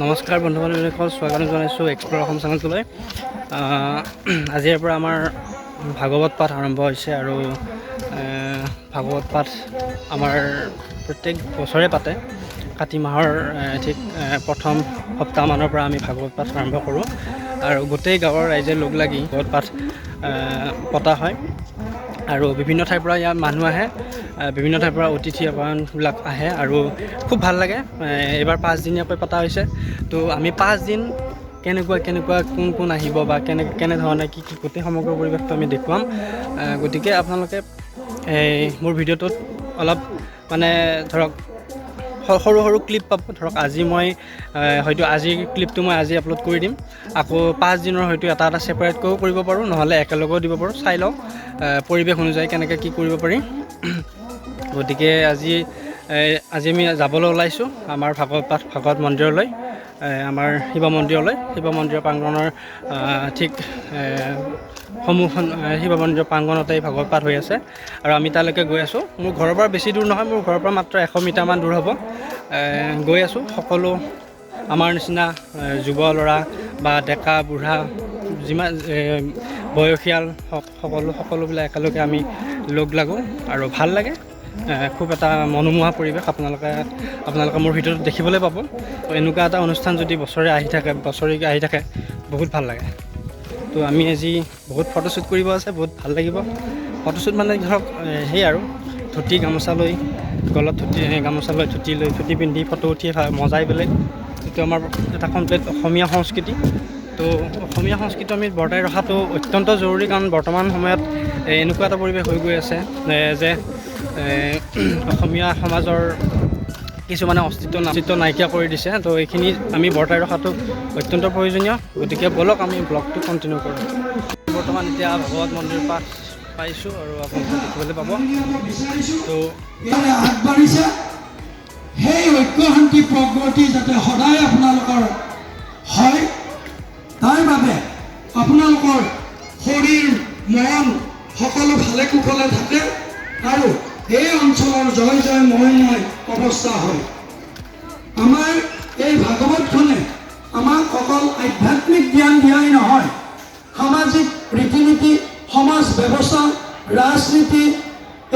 নমস্কাৰ বন্ধু বান্ধৱীসকল, স্বাগতম জনাইছোঁ এক্সপ্ল'ৰ অসম চেনেলটোলৈ। আজিৰে পৰা আমাৰ ভাগৱত পাঠ আৰম্ভ হৈছে আৰু ভাগৱত পাঠ আমাৰ প্ৰত্যেক বছৰে পাতে। কাতি মাহৰ ঠিক প্ৰথম সপ্তাহমানৰ পৰা আমি ভাগৱত পাঠ আৰম্ভ কৰোঁ আৰু গোটেই গাঁৱৰ ৰাইজে লগ লাগি ভাগৱত পাঠ পতা হয় আৰু বিভিন্ন ঠাইৰ পৰা ইয়াত মানুহ আহে, বিভিন্ন ঠাইৰ পৰা অতিথি আপ্যায়নবিলাক আহে আৰু খুব ভাল লাগে। এইবাৰ 5 দিনীয়াকৈ পতা হৈছে। তো আমি 5 দিন কেনেকুৱা কেনেকুৱা, কোন কোন আহিব বা কেনেধৰণে কি কি, গোটেই সমগ্ৰ পৰিৱেশটো আমি দেখুৱাম। গতিকে আপোনালোকে এই মোৰ ভিডিঅ'টোত অলপ মানে ধৰক সৰু সৰু ক্লিপ পাব। ধৰক আজি মই হয়তো আজিৰ ক্লিপটো মই আজি আপলোড কৰি দিম। আকৌ 5 দিনৰ হয়তো এটা এটা ছেপাৰেটকৈও কৰিব পাৰোঁ, নহ'লে একেলগেও দিব পাৰোঁ। চাই লওঁ পৰিৱেশ অনুযায়ী কেনেকৈ কি কৰিব পাৰি। গতিকে আজি আমি যাবলৈ ওলাইছোঁ আমাৰ ভাগৱত পাঠ ভাগৱত মন্দিৰলৈ, আমাৰ শিৱ মন্দিৰলৈ। শিৱ মন্দিৰৰ প্ৰাংগণৰ ঠিক সন্মুখন শিৱ মন্দিৰৰ প্ৰাংগণতে এই ভাগৱত পাঠ হৈ আছে আৰু আমি তালৈকে গৈ আছোঁ। মোৰ ঘৰৰ পৰা বেছি দূৰ নহয়, মোৰ ঘৰৰ পৰা মাত্ৰ 100 মিটাৰমান দূৰ হ'ব। গৈ আছোঁ। সকলো আমাৰ নিচিনা যুৱ ল'ৰা বা ডেকা বুঢ়া, যিমান বয়সীয়াল সকলোবিলাক একেলগে আমি লগ লাগোঁ আৰু ভাল লাগে। খুব এটা মনোমোহা পৰিৱেশ আপোনালোকে মোৰ ভিডিঅ'টোত দেখিবলৈ পাব। তো এনেকুৱা এটা অনুষ্ঠান যদি বছৰে আহি থাকে, বছৰেকীয়া আহি থাকে, বহুত ভাল লাগে। তো আমি আজি বহুত ফটোশ্বুট কৰিব আছে, বহুত ভাল লাগিব। ফটোশ্বুট মানে ধৰক সেই আৰু ধুতি গামোচা লৈ, গলত ধুতি গামোচা লৈ, ধুতি লৈ, ধুতি পিন্ধি ফটো উঠি মজাই বেলেগ। যিটো আমাৰ এটা কমপ্লিট অসমীয়া সংস্কৃতি। তো অসমীয়া সংস্কৃতি আমি বৰ্তাই ৰখাটো অত্যন্ত জৰুৰী, কাৰণ বৰ্তমান সময়ত এনেকুৱা এটা পৰিৱেশ হৈ গৈ আছে যে অসমীয়া সমাজৰ কিছুমানে অস্তিত্ব নাইকিয়া কৰি দিছে। তো এইখিনি আমি বৰ্তাই ৰখাটো অত্যন্ত প্ৰয়োজনীয়। গতিকে ব'লক, আমি ব্লগটো কণ্টিনিউ কৰোঁ। বৰ্তমান এতিয়া ভাগৱত মন্দিৰ পাঠ পাইছোঁ আৰু আপোনালোকে দেখিবলৈ পাব। তো ইয়াৰে আগবাঢ়িছে, সেই ঐক্য, শান্তি, প্ৰগতি যাতে সদায় আপোনালোকৰ হয়, তাৰ বাবে আপোনালোকৰ শৰীৰ, মন সকলো ভালে কুশলে থাকে আৰু এই অঞ্চলৰ জয় জয় ময় ময় অৱস্থা হয়। আমাৰ এই ভাগৱতখনে আমাক অকল আধ্যাত্মিক জ্ঞান দিয়াই নহয়, সামাজিক ৰীতি নীতি, সমাজ ব্যৱস্থা, ৰাজনীতি,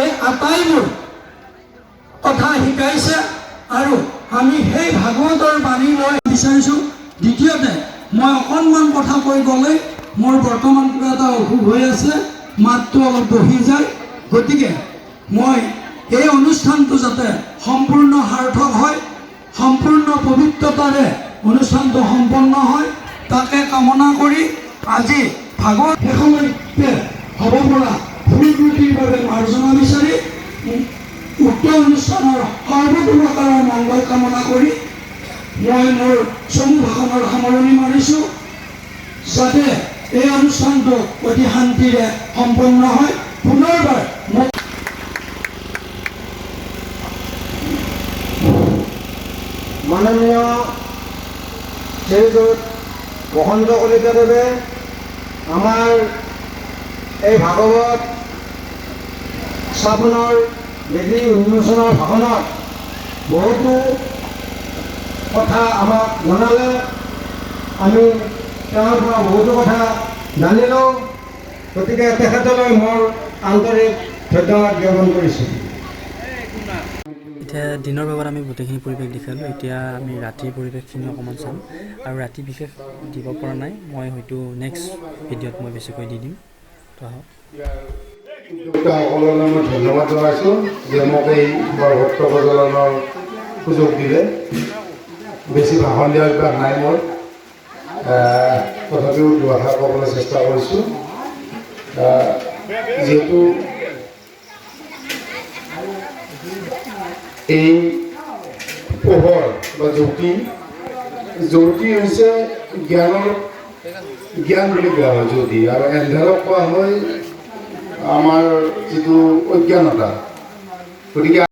এই আটাইবোৰ কথা শিকাইছে আৰু আমি সেই ভাগৱতৰ বাণী লৈ বিচাৰিছোঁ। দ্বিতীয়তে, মই অকণমান কথা কৈ গ'লেই মোৰ বৰ্তমান কিবা এটা অসুখ হৈ আছে, মাতটো অলপ বহি যায়। গতিকে মই এই অনুষ্ঠানটো যাতে সম্পূৰ্ণ সাৰ্থক হয়, সম্পূৰ্ণ পবিত্ৰতাৰে অনুষ্ঠানটো সম্পন্ন হয়, তাকে কামনা কৰি আজি ভাগৱত শেষলৈকে হ'ব পৰা ভুল ত্ৰুটিৰ বাবে মাৰ্জনা বিচাৰি, উক্ত অনুষ্ঠানৰ সৰ্বপ্ৰকাৰৰ মংগল কামনা কৰি মই মোৰ চমু ভাষণৰ সামৰণি মাৰিছোঁ, যাতে এই অনুষ্ঠানটো অতি শান্তিৰে সম্পন্ন হয়। পুনৰবাৰ মোক মাননীয় শ্ৰীযুত বসন্ত কলিতাদেৱে আমাৰ এই ভাগৱত স্থাপনৰ বেদী উন্মোচনৰ ভাষণত বহুতো কথা আমাক জনালে। আমি তেওঁৰ পৰা বহুতো কথা জানিলোঁ। গতিকে তেখেতলৈ মোৰ আন্তৰিক ধন্যবাদ জ্ঞাপন কৰিছোঁ। এতিয়া দিনৰ ভাগত আমি গোটেইখিনি পৰিৱেশ দেখালোঁ। এতিয়া আমি ৰাতিৰ পৰিৱেশখিনি অকণমান চাম আৰু ৰাতি বিশেষ দিব পৰা নাই মই, হয়তো নেক্সট ভিডিঅ'ত মই বেছিকৈ দি দিম। তো আহক। উদ্যোক্তাসকললৈ মই ধন্যবাদ জনাইছোঁ যে মোক এই বৰভট্ট প্ৰজ্বলনৰ সুযোগ দিলে। বেছি ভাষণ দিয়াৰ অভ্যাস নাই মোৰ, তথাপিও দুআষাৰ ক'বলৈ চেষ্টা কৰিছোঁ। যিহেতু এই পোহৰ বা জ্যোতি, জ্যোতি হৈছে জ্ঞানৰ, জ্ঞান বুলি কোৱা হয় জ্যোতি আৰু এন্ধাৰক কোৱা হয় আমাৰ যিটো অজ্ঞানতা। গতিকে